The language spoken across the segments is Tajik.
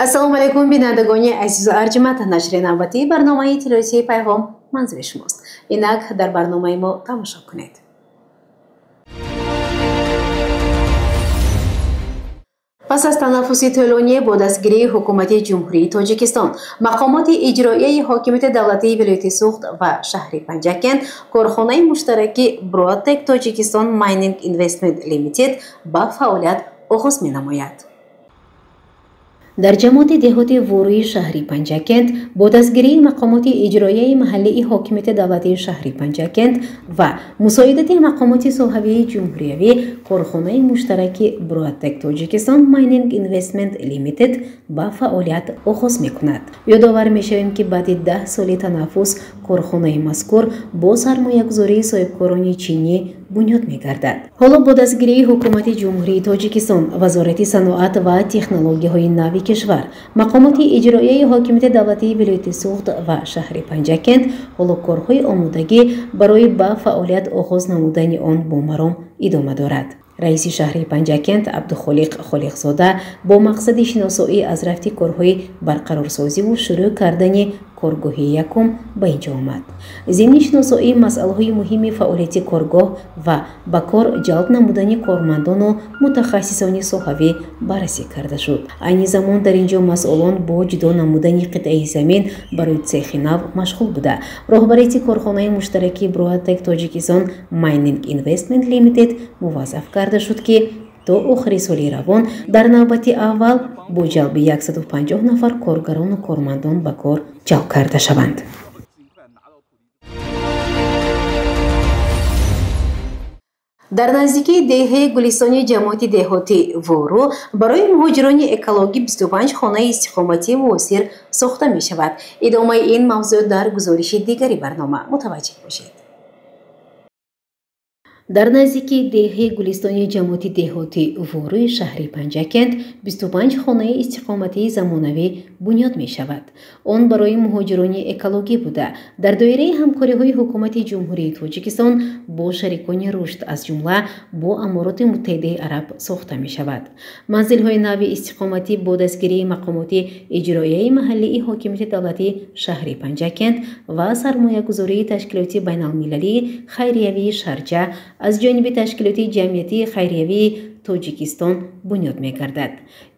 Ассалому алайкум, бинандагони азизу арҷманд. Нашри навбатии барномаи иттилоотии Пайғом манзури шумост. Инак дар барномаи мо тамошо кунед. Пас аз танаффуси тӯлонӣ бо дастгирии ҳукумати Ҷумҳурии Тоҷикистон, мақомоти иҷроияи ҳокимияти давлатии вилояти Суғд ва шаҳри Панҷакент корхонаи муштараки Броатек Тоҷикистон Майнинг Инвестмент Лимитед ба фаъолият оғоз менамояд. Дар ҷамоати деҳоти Вуруи шаҳри Панҷакент бо дастгирии мақомоти иҷроияи маҳаллии ҳокимияти давлатии шаҳри Панҷакент ва мусоидати мақомоти соҳавии ҷумҳуриявӣ корхонаи муштараки Броатек Тоҷикистон Майнинг Инвестмент Лимитед ба фаъолият оғоз мекунад. Ёдовар мешавем, ки баъди 10 соли танаффус корхонаи мазкур бо сармоягузории соҳибкорони чинӣ бунёд мегардад. Ҳоло бо дастгирии ҳукумати Ҷумҳурии Тоҷикистон, Вазорати саноат ва технологияҳои нави кишвар, мақомоти иҷроияи ҳокимияти давлатии вилояти Суғд ва шаҳри Панҷакент ҳоло корҳои омодагӣ барои ба фаъолият оғоз намудани он бо маром идома дорад. Раиси шаҳри Панҷакент Абдухолиқ Холиқзода бо мақсади шиносоӣ аз рафти корҳои барқарорсозиву шурӯъ кардани коргоҳи якум ба инҷо омад. Зимни шиносоӣ масъалаҳои муҳими фаъолияти коргоҳ ва ба кор ҷалб намудани кормандону мутахассисони соҳавӣ баррасӣ карда шуд. Айни замон дар инҷо масъулон бо ҷудо намудани қитъаи замин барои цехи нав машғул буда, роҳбарияти корхонаи муштараки Броатек Тоҷикистон Майнинг Инвестмент Лимитед муваззаф карда шуд, ки то охири соли равон дар навбати аввал бо ҷалби 150 нафар коргарону кормандон ба кор ҷалб карда шаванд. Дар наздикии деҳаи Гулистони ҷамоати деҳоти Вору барои муҳоҷирони экологӣ 25 хонаи истиқоматии муосир сохта мешавад. Идомаи ин мавзӯъ дар гузориши дигари барнома мутаваҷҷеҳ бошед. Дар наздикии деҳаи Гулистони ҷамоати деҳоти Воруи шаҳри Панҷакент 25 хонаи истиқоматии замонавӣ бунёд мешавад. Он барои муҳоҷирони экологӣ буда, дар доираи ҳамкориҳои ҳукумати Ҷумҳурии Тоҷикистон бо шарикони рушд, аз ҷумла бо Амороти Муттаҳидаи Араб сохта мешавад. Манзилҳои нави истиқоматӣ бо дастгирии мақомоти иҷроияи маҳаллии ҳокимияти давлатии шаҳри Панҷакент ва сармоягузории ташкилоти байналмилалии хайриявии Шарҷа аз ҷониби ташкилоти ҷамъиятии хайриявии Тоҷикистон бунёд мегардад.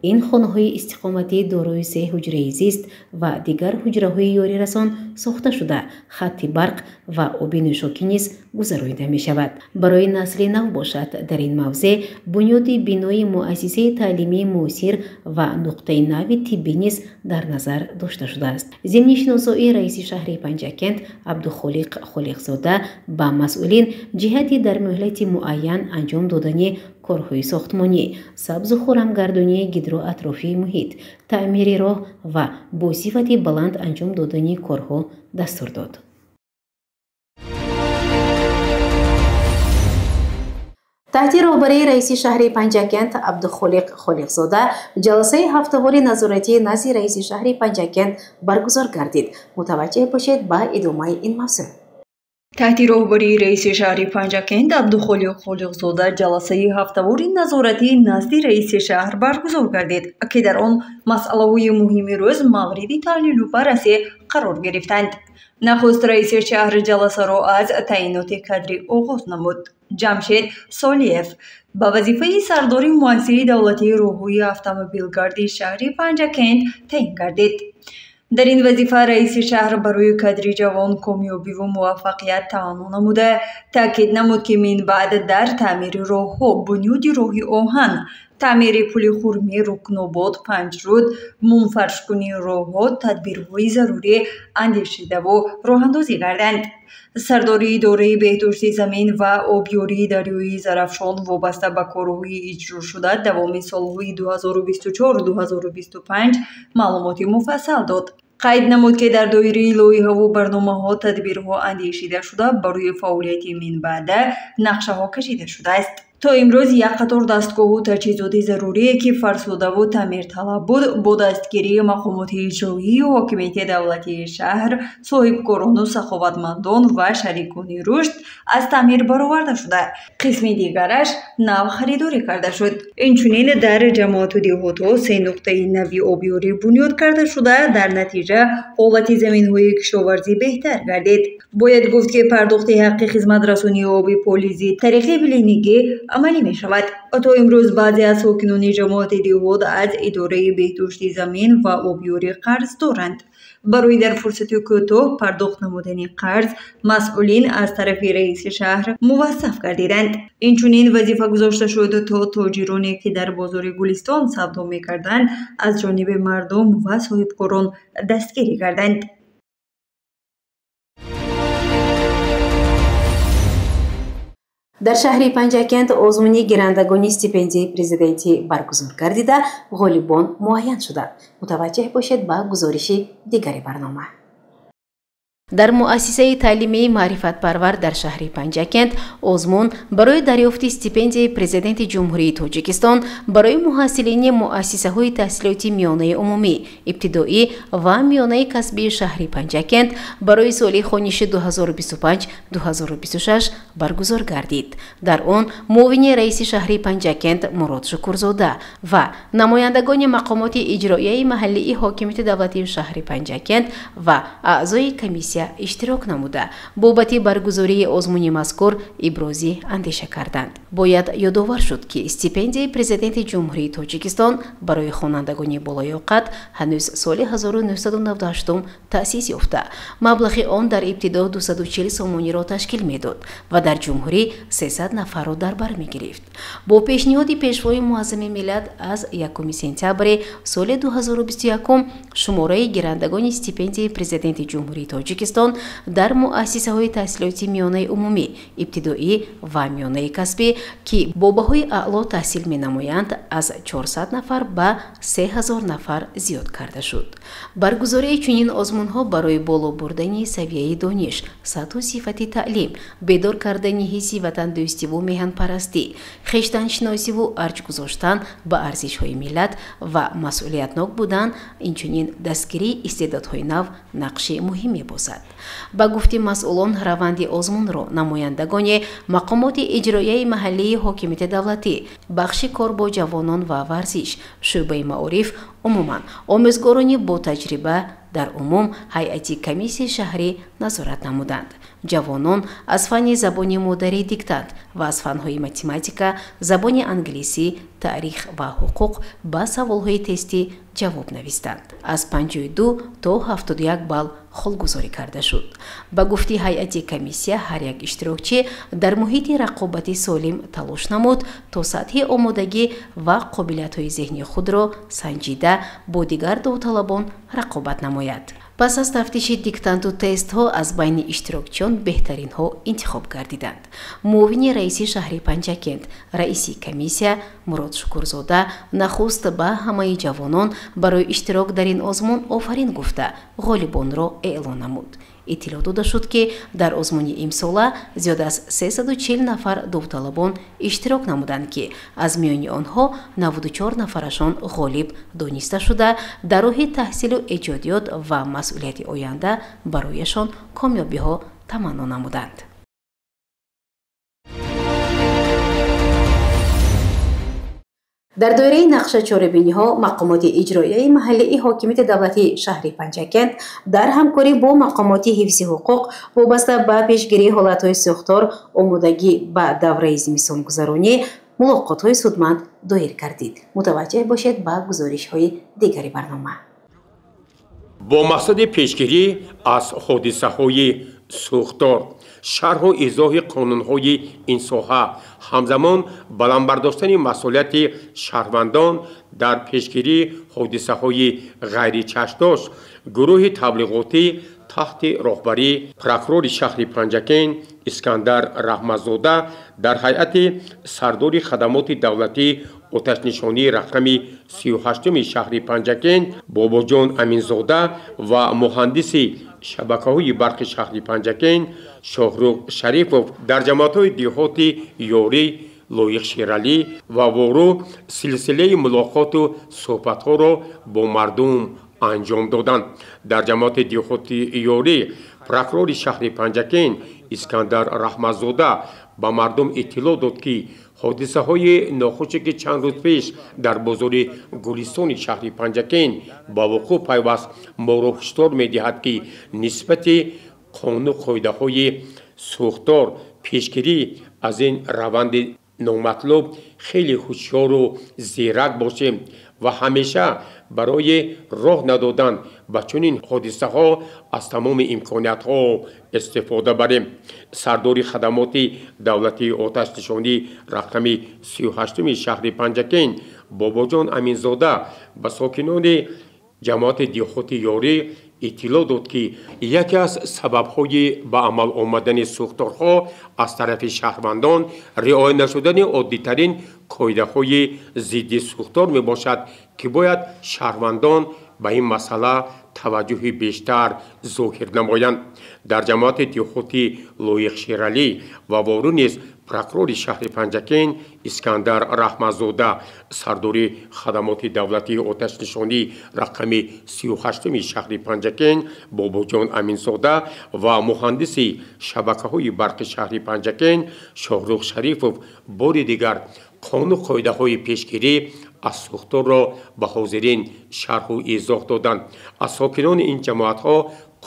Ин хонаҳои истиқоматӣ дорои 3 ҳуҷраи зист ва дигар ҳуҷраҳои ёрирасон сохта шуда, хатти барқ ва оби нӯшокӣ низ гузаронида мешавад. Барои насли нав бошад, дар ин мавзеъ бунёди бинои муассисаи таълимии муосир ва нуқтаи нави тиббӣ низ дар назар дошта шудааст. Зимни шиносоӣ раиси шаҳри Панҷакент Абдухолиқ Холиқзода ба масъулин ҷиҳати дар муҳлати муайян анҷом додани корҳои сохтмонӣ, сабзу хӯрамгардонии гидроатрофии муҳит, таъмири роҳ ва бо сифати баланд анҷом додани корҳо дастур дод. Таҳти роҳбарии раиси шаҳри Панҷакент Абдухолиқ Холиқзода ҷаласаи ҳафтавори назоратии назди раиси шаҳри Панҷакент баргузор гардид. Мутаваҷҷеҳ бошед ба идомаи ин мавзӯъ. Таҳти роҳбарии раиси шаҳри Панҷакент Абдухолиқ Холиқзода ҷаласаи ҳафтавори назоратии назди раиси шаҳр баргузор гардид, ки дар он масъалаҳои муҳими рӯз мавриди таҳлилу баррасӣ қарор гирифтанд. Нахуст раиси шаҳр ҷаласаро аз таъиноти кадрӣ оғоз намуд. Ҷамшед Солиев ба вазифаи сардори муассисаи давлатии роҳҳои автомобилгарди шаҳри Панҷакент таъин гардид. Дар ин вазифа раиси шаҳр барои кадри ҷавон комёбиву муваффақият таманно намуда, таъкид намуд, ки минбаъд дар таъмири роҳҳо, бунёди роҳи оҳан, таъмири пули Хурмӣ, Рукнобод, Панҷруд, мумфаршкунии роҳҳо тадбирҳои зарурӣ андешидаву роҳандозӣ гарданд. Сардори идораи беҳдошти замин ва обёрии дарёи Зарафшон вобаста ба корҳои иҷрошуда давоми солҳои 2024-2025 маълумоти муфассал дод. Қайд намуд, ки дар доираи лоиҳаву барномаҳо тадбирҳо андешида шуда, барои фаъолияти минбаъда нақшаҳо кашида шудааст. То имрӯз як қатор дастгоҳу таҷҳизоти зарурие, ки фарсудаву таъмирталаб буд, бо дастгирии мақомоти иҷроии ҳокимияти давлатии шаҳр, соҳибкорону саховатмандон ва шарикони рушд аз таъмир бароварда шуда, қисми дигараш нав харидорӣ карда шуд. Инчунин дар ҷамоату деҳотҳо се нуқтаи нави обёрӣ бунёд карда шуда, дар натиҷа ҳолати заминҳои кишоварзӣ беҳтар гардид. Бояд гуфт, ки пардохти ҳаққи хизматрасонии оби полизӣ тариқи билингӣ амалӣ мешавад. То имрӯз баъзе аз сокинони ҷамоати деҳот аз идораи беҳдошти замин ва обёрӣ қарз доранд. Барои дар фурсати кӯтоҳ пардохт намудани қарз масъулин аз тарафи раиси шаҳр мувассаф гардиданд. Инчунин вазифа гузошта шуд, то тоҷироне, ки дар бозори Гулистон савдо мекарданд, аз ҷониби мардум ва соҳибкорон дастгирӣ гарданд. Дар шаҳри Панҷакент озмуни гирандагони стипендияи президентӣ баргузор гардида, ғолибон муайян шуданд. Мутаваҷҷеҳ бошед ба гузориши дигари барнома. Дар муассисаи таълимии маърифатпарвар дар шаҳри Панҷакент озмун барои дарёфти стипендияи президенти Ҷумҳурии Тоҷикистон барои муҳассилини муассисаҳои таҳсилоти миёнаи умумӣ, ибтидоӣ ва миёнаи касбии шаҳри Панҷакент барои соли хониши 2025-2026 баргузор гардид. Дар он муовини раиси шаҳри Панҷакент Мурод Шукурзода ва намояндагони мақомоти иҷроияи маҳаллии ҳокимияти давлатии шаҳри Панҷакент ва аъзои комиссия иштирок намуда, бобати баргузории озмуни мазкур иброзӣ андеша карданд. Бояд ёдовар шуд, ки стипендияи президенти Ҷумҳурии Тоҷикистон барои хонандагони болоёқат ҳанӯз соли 1998 таъсис ёфта, маблағи он дар ибтидо 240 сомониро ташкил медод ва дар ҷумҳурӣ 300 нафарро дар бар мегирифт. Бо пешниҳоди Пешвои муаззами миллат аз 1 сентябри соли 2021 шумораи гирандагони стипендияи президенти Ҷумҳурии Тоҷикистон дар муассисаҳои таҳсилоти миёнаи умумӣ, ибтидоӣ ва миёнаи касбӣ, ки бо баҳои аъло таҳсил менамоянд, аз 400 нафар ба 3000 нафар зиёд карда шуд. Баргузории чунин озмунҳо барои боло бурдани савияи дониш, сатҳу сифати таълим, бедор кардани ҳисси ватандӯстиву меҳанпарастӣ, хештаншиносиву арҷ гузоштан ба арзишҳои миллат ва масъулиятнок будан, инчунин дастгирии истеъдодҳои нав нақши муҳим мебозад. Ба гуфти масъулон, раванди озмунро намояндагони мақомоти иҷроияи маҳаллии ҳокимияти давлатӣ, бахши кор бо ҷавонон ва варзиш, шӯъбаи маориф, умуман омӯзгорони ботаҷриба, дар умум ҳайати комиссияи шаҳрӣ назорат намуданд. Ҷавонон аз фанни забони модарӣ диктант ва аз фанҳои математика, забони англисӣ, таърих ва ҳуқуқ ба саволҳои тестӣ ҷавоб навистанд. Аз 52 то 71 балл холгузорӣ карда шуд. Ба гуфти ҳайати комиссия, ҳар як иштирокчӣ дар муҳити рақобати солим талош намуд, то сатҳи омодагӣ ва қобилиятҳои зеҳнии худро санҷида бо дигар довталабон рақобат намояд. Пас аз тафтиши диктанту тестҳо аз байни иштирокчиён беҳтаринҳо интихоб гардиданд. Муовини раиси шаҳри Панҷакент, раиси комиссия Мурод Шукурзода нахуст ба ҳамаи ҷавонон барои иштирок дар ин озмун офарин гуфта, ғолибонро эълон намуд. Иттилоъ дода шуд, ки дар озмуни имсола зиёд аз 340 нафар довталабон иштирок намуданд, ки аз миёни онҳо 94 нафарашон ғолиб дониста шуда, дар роҳи таҳсилу эҷодиёт ва масъулияти оянда барояшон комёбиҳо таманно намуданд. Дар доираи нақша чорабиниҳо мақомоти иҷроияи маҳаллии ҳокимияти давлатии шаҳри Панҷакент дар ҳамкорӣ бо мақомоти ҳифзи ҳуқуқ вобаста ба пешгирии ҳолатҳои сӯхтор, омодагӣ ба давраи зимистонгузаронӣ мулоқотҳои судманд доир гардид. Мутаваҷҷеҳ бошед ба гузоришҳои дигари барнома. Бо мақсади пешгирӣ аз ҳодисаҳои сӯхтор, шарҳу изоҳи қонунҳои ин соҳа, ҳамзамон баланд бардоштани масъулияти шаҳрвандон дар пешгирии ҳодисаҳои ғайричашмдошт, гурӯҳи таблиғотӣ таҳти роҳбарии прокурори шаҳри Панҷакент Искандар Раҳматзода дар ҳайати сардори хадамоти давлатии оташнишонии рақами 38 шаҳри Панҷакент Бобоҷон Аминзода ва муҳандиси шабакаҳои барқи шаҳри Панҷакент Шоҳрух Шарифов дар ҷамоатҳои деҳоти Ёрӣ, Лоиқ Шералӣ ва Вору силсилаи мулоқоту суҳбатҳоро бо мардум анҷом доданд. Дар ҷамоати деҳоти Ёрӣ прокурори шаҳри Панҷакент Искандар Раҳматзода ба мардум иттилоъ дод, ки ҳодисаҳои нохуше, ки чанд рӯз пеш дар бозори Гулистони шаҳри Панҷакент ба вуқӯъ пайваст, моро ҳушдор медиҳад, ки нисбати қонуну қоидаҳои сӯхтор, пешгирӣ аз ин раванди номатлуб хеле ҳушёру зирак бошем ва ҳамеша барои роҳ надодан ба чунин ҳодисаҳо аз тамоми имкониятҳо истифода барем. Сардори хадамоти давлатии оташнишонӣ рақами 38-уми шаҳри Панҷакент Бобоҷон Аминзода ба сокинони ҷамоати деҳоти Ёрӣ иттилоъ дод, ки яке аз сабабҳои ба амал омадани сӯхторҳо аз тарафи шаҳрвандон риоя нашудани оддитарин қоидаҳои зидди сӯхтор мебошад, ки бояд шаҳрвандон ба ин масъала таваҷҷӯҳи бештар зоҳир намоянд. Дар ҷамоати деҳоти Лоиқ Шералӣ ва Вору низ прокурори шаҳри Панҷакент Искандар Раҳматзода, сардори хадамоти давлатии оташнишонӣ рақами 38-уми шаҳри Панҷакент Бобоҷон Аминзода ва муҳандиси шабакаҳои барқи шаҳри Панҷакент Шоҳрух Шарифов бори дигар қонуну қоидаҳои пешгирӣ аз сӯхторро ба ҳозирин шарҳу изоҳ доданд. Аз сокинони ин ҷамоатҳо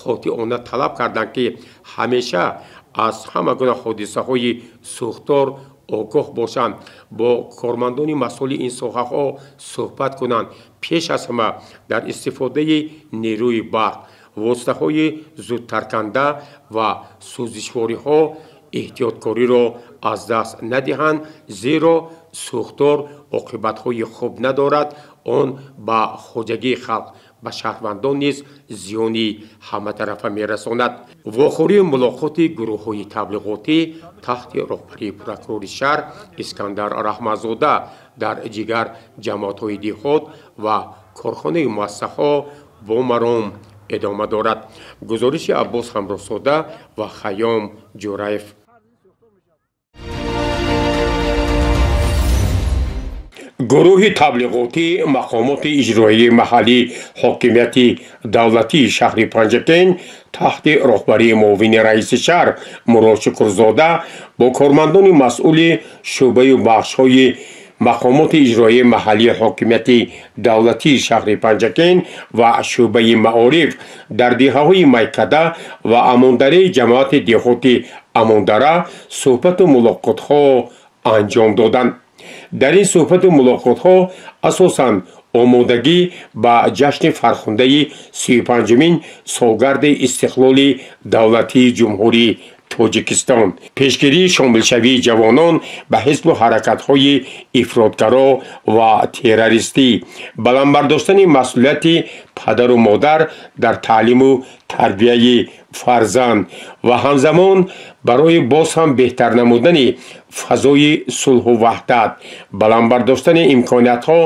қотиона талаб карданд, ки ҳамеша аз ҳама гуна ҳодисаҳои сӯхтор огоҳ бошанд, бо кормандони масъули ин соҳаҳо суҳбат кунанд, пеш аз ҳама дар истифодаи нерӯи барқ, воситаҳои зудтарканда ва сӯзишвориҳо эҳтиёткориро аз даст надиҳанд, зеро сӯхтор оқибатҳои хуб надорад. Он ба хоҷагии халқ, ба шаҳрвандон низ зиёни ҳаматарафа мерасонад. Вохӯрии мулоқоти гурӯҳҳои таблиғотӣ таҳти роҳбарии прокурори шаҳр Искандар Раҳматзода дар дигар ҷамоатҳои деҳот ва корхонаи муассисаҳо бо маром идома дорад. Гузориши Аббос Ҳамроҳзода ва Хайём Ҷӯраев. Гурӯҳи таблиғотӣ мақомоти иҷроияи маҳаллии ҳокимияти давлатии шаҳри Панҷакент таҳти роҳбарии муовини раиси шаҳр Мурод Шукрзода бо кормандони масъули шӯъбаю бахшҳои мақомоти иҷроияи маҳаллии ҳокимияти давлатии шаҳри Панҷакент ва шӯъбаи маориф дар деҳаҳои Майкада ва Амондараи ҷамоати деҳоти Амондара суҳбату мулоқотҳо анҷом доданд. Дар ин суҳбату мулоқотҳо асосан омодагӣ ба ҷашни фархундаи 35-умин солгарди истиқлоли давлатии Ҷумҳурии Тоҷикистон, пешгирии шомилшавии ҷавонон ба ҳизбу ҳаракатҳои ифротгаро ва террористӣ, баланд бардоштани масъулияти падару модар дар таълиму тарбияи фарзанд ва ҳамзамон барои боз ҳам беҳтар намудани фазои сулҳу ваҳдат, баланд бардоштани имкониятҳо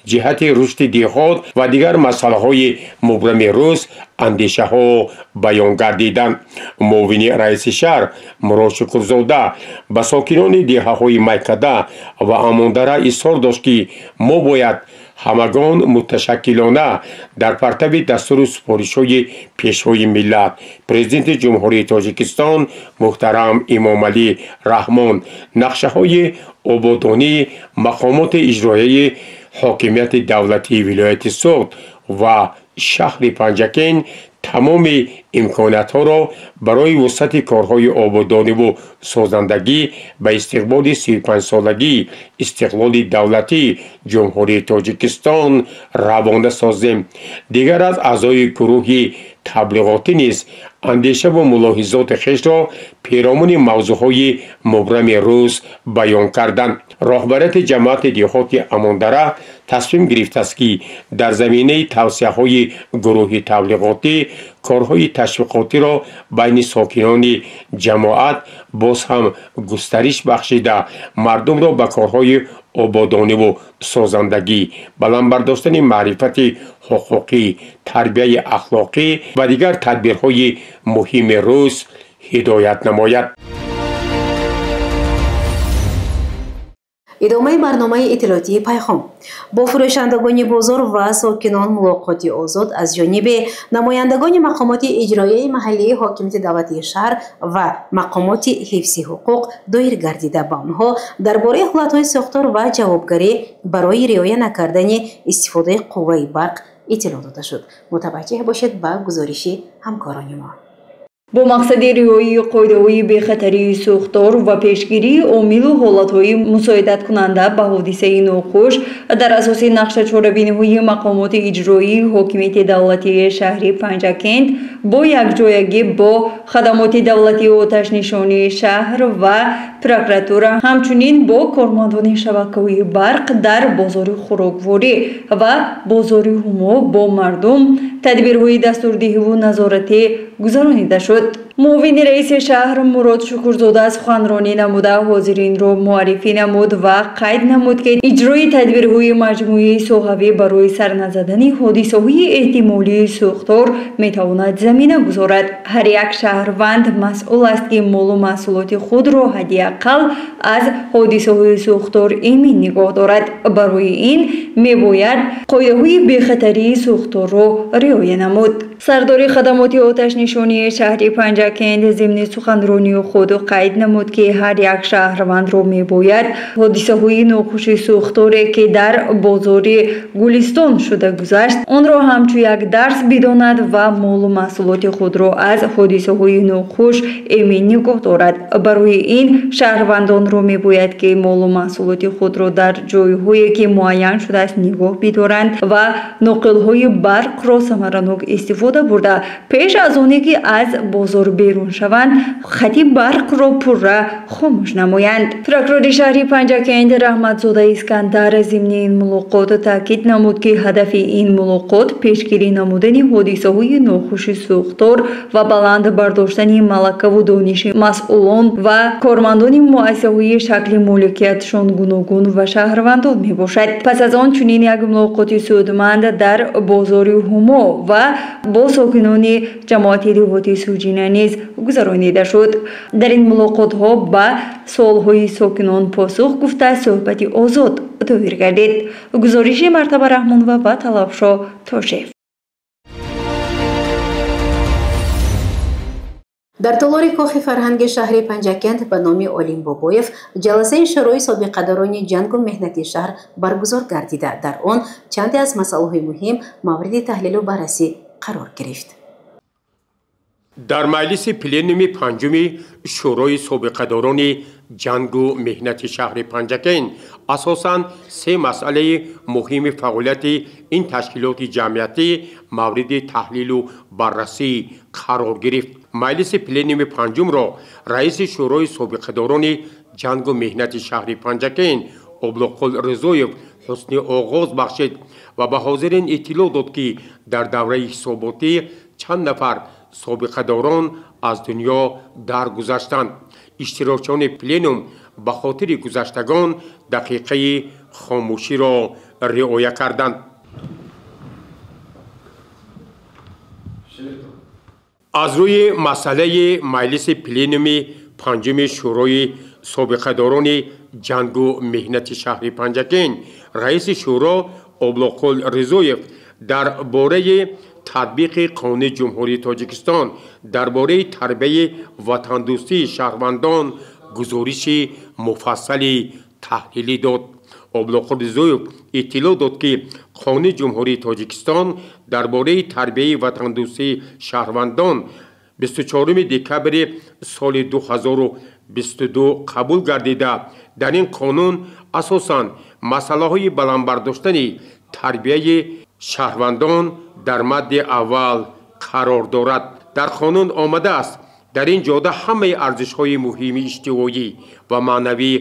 ҷиҳати рушди деҳот ва дигар масъалаҳои мубрами рӯз андешаҳо баён гардиданд. Муовини раиси шаҳр Мурод Шукрзода ба сокинони деҳаҳои Майкада ва Амондара изҳор дошт, ки мо бояд ҳамагон муташаккилона дар партави дастуру супоришҳои Пешвои миллат, Президенти Ҷумҳурии Тоҷикистон муҳтарам Эмомалӣ Раҳмон, нақшаҳои ободонии мақомоти иҷроияи ҳокимияти давлатии вилояти Суғд ва шаҳри Панҷакент тамоми имкониятҳоро барои вусъати корҳои ободониву созандагӣ ба истиқболи 35-солагии истиқлоли давлатии Ҷумҳурии Тоҷикистон равона созем. Дигар аз аъзои гурӯҳи таблиғотӣ низ андешаву мулоҳизоти хешро перомуни мавзӯъҳои мубрами рӯз баён карданд. Роҳбарияти ҷамоати деҳоти Амондара тасмим гирифтааст, ки дар заминаи тавсияҳои гурӯҳи таблиғотӣ корҳои ташвиқотиро байни сокинони ҷамоат боз ҳам густариш бахшида, мардумро ба корҳои ободониву созандагӣ, баланд бардоштани маърифати ҳуқуқӣ, тарбияи ахлоқӣ ва дигар тадбирҳои муҳими рӯз ҳидоят намояд. Идомаи барномаи иттилоотии Пайғом бо фурӯшандагони бозор ва сокинон мулоқоти озод аз ҷониби намояндагони мақомоти иҷроияи маҳаллии ҳокимияти давлатии шаҳр ва мақомоти ҳифзи ҳуқуқ доир гардида, ба онҳо дар бораи ҳолатҳои сохтор ва ҷавобгарӣ барои риоя накардани истифодаи қувваи барқ иттилоъ дода шуд. Мутаваҷҷеҳ бошед ба гузориши ҳамкорони мо. Бо мақсади риояи қоидаҳои бехатарии сӯхтор ва пешгирии омилу ҳолатҳои мусоидаткунанда ба ҳодисаи нохуш дар асоси нақшачорабиниҳои мақомоти иҷроии ҳокимияти давлатии шаҳри Панҷакент бо якҷоягӣ бо хадамоти давлатии оташнишонии шаҳр ва прокуратура, ҳамчунин бо кормандони шабакаҳои барқ дар бозори хӯрокворӣ ва бозори Ҳумо бо мардум тадбирҳои дастурдиҳиву назоратӣ гузаронида шуд. Муовини раиси шаҳр Мурод Шукурзода суханронӣ намуда ҳозиринро муаррифӣ намуд ва қайд намуд, ки иҷрои тадбирҳои маҷмӯии соҳавӣ барои сарназадани ҳодисаҳои эҳтимолии сӯхтор метавонад замина гузорад. Ҳар як шаҳрванд масъул аст, ки молу маҳсулоти худро ҳадди ақал аз ҳодисаҳои сӯхтор эмин нигоҳ дорад. Барои ин мебояд қоидаҳои бехатарии сӯхторро риоя намуд. Сардори хадамоти оташнишонии шаҳри Панҷакент зимни суханронии худ қайд намуд, ки ҳар як шаҳрвандро мебояд ҳодисаҳои нохуши сӯхторе, ки дар бозори Гулистон шуда гузашт, онро ҳамчун як дарс бидонад ва молу маҳсулоти худро аз ҳодисаҳои нохуш эмин нигоҳ дорад. Барои ин шаҳрвандонро мебояд, ки молу маҳсулоти худро дар ҷойҳое, ки муайян шудааст, нигоҳ бидоранд ва ноқилҳои барқро самаранок истифода бурда, пеш аз оне ки аз бозор берун шаванд, хати барқро пурра хомӯш намоянд. Прокурори шаҳри Панҷакент Раҳматзода Искандар зимни ин мулоқот таъкид намуд, ки ҳадафи ин мулоқот пешгирӣ намудани ҳодисаҳои нохуши сӯхтор ва баланд бардоштани малакаву дониши масъулон ва кормандони муассисаҳои шакли моликиятшон гуногун ва шаҳрвандон мебошад. Пас аз он чунин як мулоқоти судманд дар бозори Ҳумо ва бо сокинони ҷамоати деҳоти Суҷина низ гузаронида шуд. Дар ин мулоқотҳо ба суолҳои сокинон посух гуфта суҳбати озод доир гардид. Гузориши Мартаба Раҳмонова ва Талабшо Тошев. Дар толори кохи фарҳанги шаҳри Панҷакент ба номи Олим Бобоев ҷаласаи шӯрои собиқадорони ҷангу меҳнати шаҳр баргузор гардида, дар он чанде аз масъалаҳои муҳим мавриди таҳлилу баррасӣ қарор гирифт. Дар маҷлиси пленуми панҷуми шӯрои собиқадорони ҷангу меҳнати шаҳри Панҷакент асосан се масъалаи муҳими фаъолияти ин ташкилоти ҷамъиятӣ мавриди таҳлилу баррасӣ қарор гирифт. Маҷлиси пленуми панҷумро раиси шӯрои собиқадорони ҷангу меҳнати шаҳри Панҷакент Облуқул Ризоев ҳусни оғоз бахшид ва ба ҳозирин иттилоъ дод, ки дар давраи ҳисоботӣ чанд нафар собиқадорон аз дунё даргузаштанд. Иштирокчиёни пленум ба хотири гузаштагон дақиқаи хомӯширо риоя карданд. Аз рӯи масъалаи маҷлиси пленуми панҷуми шӯрои собиқадорони ҷангу меҳнати шаҳри Панҷакент раиси шӯро Облуқул Ризоев дар бораи татбиқи қонуни Ҷумҳурии Тоҷикистон дар бораи тарбияи ватандӯстии шаҳрвандон гузориши муфассали таҳлилӣ дод. Облуқул Ризоев иттилоъ дод, ки қонуни Ҷумҳурии Тоҷикистон дар бораи тарбияи ватандӯстии шаҳрвандон 24 декабри соли 2022 қабул гардида, дар ин қонун асосан масъалаҳои баланд бардоштани тарбияи шаҳрвандон дар мадди аввал қарор дорад. Дар қонун омадааст, дар ин ҷода ҳамаи арзишҳои муҳими иҷтимоӣ ва маънавӣ,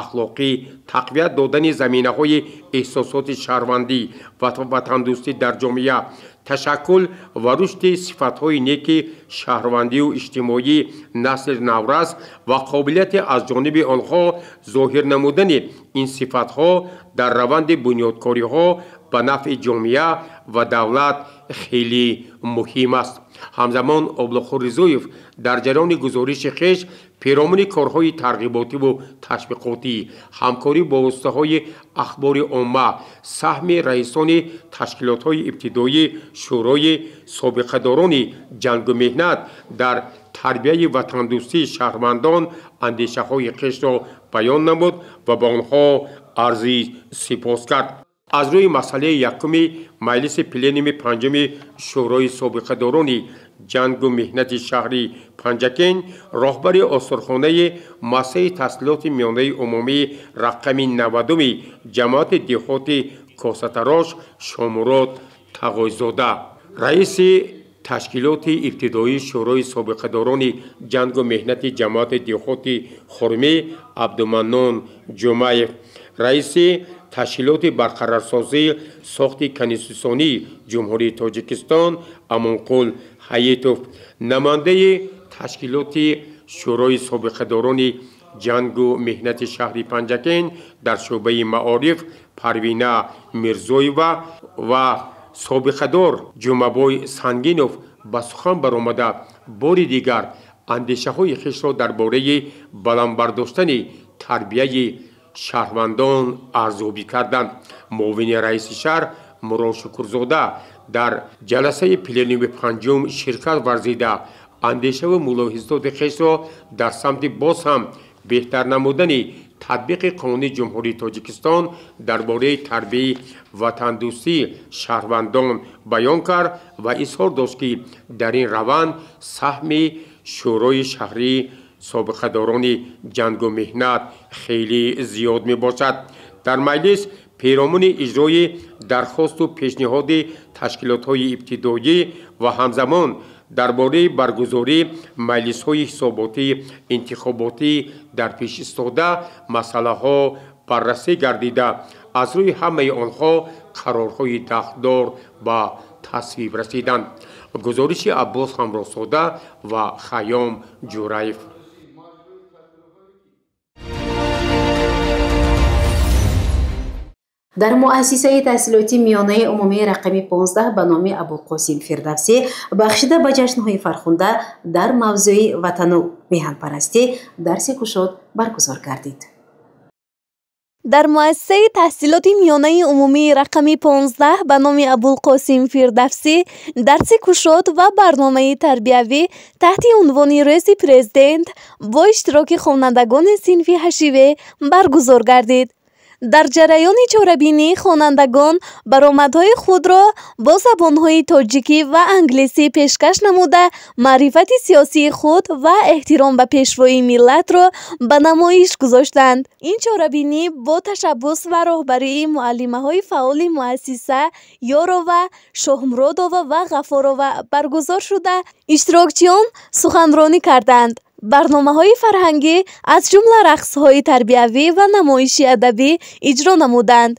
ахлоқӣ, тақвият додани заминаҳои эҳсосоти шаҳрвандӣ ва ватандӯстӣ дар ҷомеа, ташаккул ва рушди сифатҳои неки шаҳрвандию иҷтимоии насли наврас ва қобилияти аз ҷониби онҳо зоҳир намудани ин сифатҳо дар раванди бунёдкориҳо ба нафъи ҷомеа ва давлат хеле муҳим аст. Ҳамзамон Облухур Ризоев дар ҷараёни гузориши хеш пиромуни корҳои тарғиботиву ташвиқотӣ, ҳамкорӣ бо воситаҳои ахбори омма, саҳми раисони ташкилотҳои ибтидоӣ, шӯрои собиқадорони ҷангу меҳнат дар тарбияи ватандӯстии шаҳрвандон андешаҳои хешро баён намуд ва ба онҳо арзи сипос кард. Аз рӯи масъалаи якуми маҷлиси пленуми панҷуми шӯрои собиқадорони ҷангу меҳнати шаҳри Панҷакент, роҳбари осорхонаи муассисаи таҳсилоти миёнаи умумӣ рақами 90-уми ҷамоати деҳоти Косатарош Шомурод Тағойзода, раиси ташкилоти ибтидоии шӯрои собиқадорони ҷангу меҳнати ҷамоати деҳоти Хурмӣ Абдуманнон Ҷумаев, раиси ташкилоти барқарорсозии сохти конститутсионии Ҷумҳурии Тоҷикистон Амонқул Ҳаитов, намояндаи ташкилоти шӯрои собиқадорони ҷангу меҳнати шаҳри Панҷакент дар шӯъбаи маориф Парвина Мирзоева ва собиқадор Ҷумабой Сангинов ба сухан баромада бори дигар андешаҳои хешро дар бораи баланд бардоштани тарбияи шаҳрвандон арзёбӣ карданд. Муовини раиси шаҳр Мурод Шукурзода дар ҷаласаи пленуми панҷум ширкат варзида андешаву мулоҳизоти хешро дар самти боз ҳам беҳтар намудани татбиқи қонуни Ҷумҳурии Тоҷикистон дар бораи тарбияи ватандӯстии шаҳрвандон баён кард ва изҳор дошт, ки дар ин раванд саҳми шӯрои шаҳрии собиқадорони ҷангу меҳнат хеле зиёд мебошад. Дар маҷлис пиромуни иҷрои дархосту пешниҳоди ташкилотҳои ибтидоӣ ва ҳамзамон дар бораи баргузории маҷлисҳои ҳисоботии интихоботӣ дар пеш истода масъалаҳо баррасӣ гардида, аз рӯи ҳамаи онҳо қарорҳои дахлдор ба тасвиб расиданд. Гузориши Аббос Ҳамроҳзода ва Хайём Ҷураев. Дар муассисаи таҳсилоти миёнаи умумии рақами 15 ба номи Абулқосим Фирдавсӣ бахшида ба ҷашнҳои фархунда дар мавзӯи ватану меҳанпарастӣ дарси кушод баргузор гардид. Дар муассисаи таҳсилоти миёнаи умумии рақами 15 ба номи Абулқосим Фирдавсӣ дарси кушод ва барномаи тарбиявӣ таҳти унвони Рӯзи Президент бо иштироки хонандагони синфи ҳашиве баргузор гардид. Дар ҷараёни чорабинӣ хонандагон баромадҳои худро бо забонҳои тоҷикӣ ва англисӣ пешкаш намуда, маърифати сиёсии худ ва эҳтиром ба пешвои миллатро ба намоиш гузоштанд. Ин чорабинӣ бо ташаббус ва роҳбарии муаллимаҳои фаъоли муассиса Ёрова, Шоҳмуродова ва Ғафорова баргузор шуда, иштирокчиён суханронӣ карданд. Барномаҳои фарҳангӣ аз ҷумла рақсҳои тарбиявӣ ва намоиши адабӣ иҷро намуданд.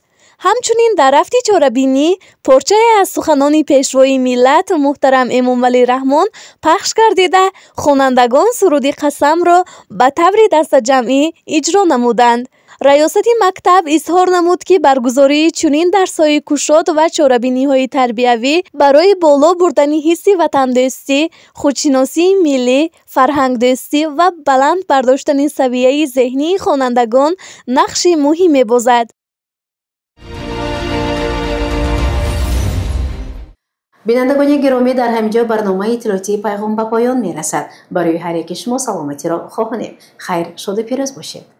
Ҳамчунин дар рафти чорабинӣ порчае аз суханони пешвои миллат муҳтарам Эмомалӣ Раҳмон пахш гардида, хонандагон суруди қасамро ба таври дастаҷамъӣ иҷро намуданд. Раёсати мактаб изҳор намуд, ки баргузории чунин дарсҳои кушод ва чорабиниҳои тарбиявӣ барои боло бурдани ҳисси ватандӯстӣ, худшиносии миллӣ, фарҳангдӯстӣ ва баланд бардоштани савияи зеҳнии хонандагон нақши муҳим мебозад. Бинандагони гиромӣ, дар ҳамин ҷо барномаи иттилоотии пайғом ба поён мерасад. Барои ҳар яки шумо саломатиро хоҳонем. Хайр, шоду пирӯз бошед.